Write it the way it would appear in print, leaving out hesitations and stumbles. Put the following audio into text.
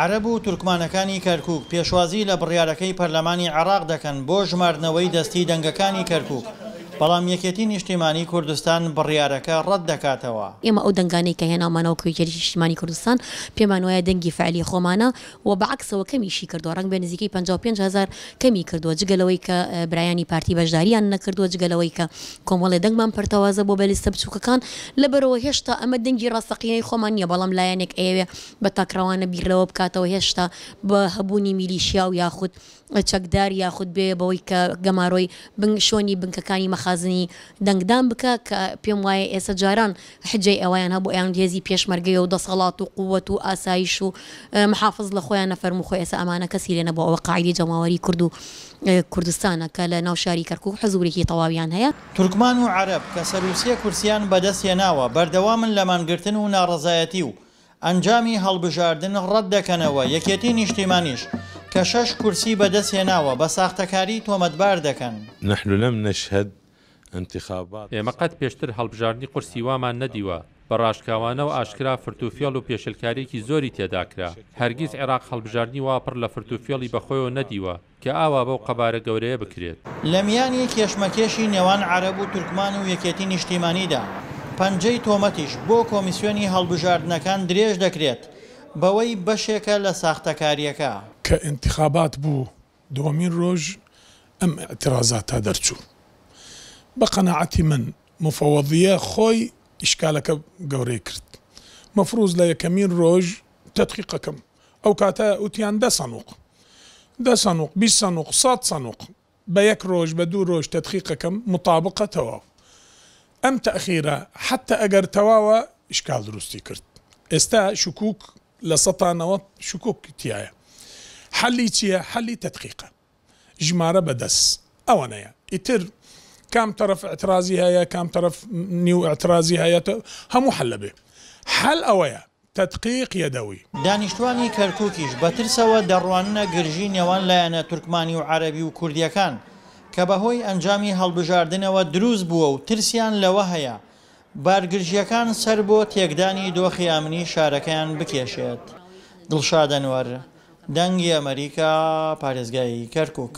عەرەب و تورکمانەکانی کەرکوک پێشوازی لە بڕیارەکەی پەرلەمانی عێراق دەکەن بۆ ژماردنەوەی دەستی دەنگەکانی کەرکوک، بەڵام یەکێتی نیشتیمانی کوردستان بڕیارەکە ڕەتدەکاتەوە. ئێمە ئەو دەنگانەی کە هێناومانە وەکو یەکێتی نیشتیمانی کوردستان پێمان وایە دەنگی فعلی خۆمانە و بە عەکسەوە کەمیشی کردووە ڕەنگبێ نزیکەی 55 هەزار کەمی کردووە جگە لەوەی کە برایانی پارتی بەشداریان نەکردووە جگە لەوەی کە کۆمەڵێ دەنگمان پەرتەوازە بووە بە لیستە بچووکەکان لەبەرئەوە هێشتا ئەمە دەنگی ڕاستەقینەی خۆمان نییە بەڵام لایەنێک ئەیەوێ بە تاکڕەوانە بیر لەوە بکاتەوە هێشتا بە هەبوونی میلیشیا و یاخود چەکدار یاخود بێ بەوەی کە گەمارۆی بن شۆنی بنکەکانی مەخازنی دەنگدان بکا کە پێم وایە ئێسە جاران حجەی ئەوەیان هەبوو ئەیان هێزی پێشمەرگەیە و دەسەڵات و قوەت و ئاسایش و محافز لە خۆیان نەفەرموو خۆ ئێسە ئەمانە کەسی لێ نەبوو ئەوە قاعیدەی جەماوەری کورد و کوردستانە کە لە ناو شاری کەرکوک حزوورێکی تەواویان هەیە. تورکمان و عەرەب کە سەروو سێ کورسیان بەدەستهێناوە بەردەوامن لە مانگرتن و ناڕەزایەتی و ئەنجامی هەڵبژاردن ڕەتدەکەنەوە، یەکێتی نیشتیمانیش کە شەش کورسی بەدەستهێناوە بە ساختەکاری تۆمەتبار دەکەن. نحن لم نشهد انتخابات. ئێمە قەت پێشتر هەڵبژاردنی قورسی وامان نەدیوە، بە ڕاشکاوانە و ئاشکرا فرتوفێڵ و پێشێلکارییەکی زۆری تێدا کرا. هەرگیز عێراق هەڵبژاردنی وا پڕ لە فرتوفێڵی بەخۆیەوە نەدیوە کە ئاوا بەو قەبارە گەورەیە بکرێت. لە میانی کێشمەکێشی نێوان عەرەب و تورکمان و یەکێتی نیشتیمانیدا، پەنجەی تۆمەتیش بۆ کۆمیسیۆنی هەڵبژاردنەکان درێژ دەکرێت بەوەی بەشێکە لە ساختەکارییەکە. کە ئینتخابات بوو دووەمین رۆژ ئەم ئیعترازاتە دەرچوو. بە قەناعەتی من موفەوەزیە خۆی ئیشکالەکە گەورەی کرد. مەفروز لە یەکەمین رۆژ تەدقیقەکەم ئەو کاتە وتیان دە سەنوق، دە سەنوق، 20 سەنوق، سەد سەنوق بە یەک رۆژ بە دوو رۆژ تەدقیقەکەم موتابقە تەواو. ئەم تەئخیرە حەتە ئەگەر تەواوە ئیشکال دروستی کرد. ئێستا شکوک 90% شکوک تیایە. حەلی چیە؟ حەلی تەدقیقە. ژمارە بە دەس ئەوەنەیە. ئیتر کام تەرەف ئیعترازی هەیە کام تەرەف نیو ئیعترازی هەیە هەموو حەل ئەبێ. حەل ئەوەیە تەدقیق یەدەوی. دانیشتوانی کەرکوکیش بە ترسەوە دەڕواننە گرژی نێوان لایەنە تورکمانی و عەرەبی و کوردییەکان کە بەهۆی ئەنجامی هەڵبژاردنەوە دروست بووە و ترسیان لەوە هەیە بارگرژییەکان سەر بۆ تێکدانی دۆخی ئەمنی شارەکەیان بکێشێت. دڵشاد ئەنوەر، دەنگی ئەمەریکا، پارێزگای کەرکوک.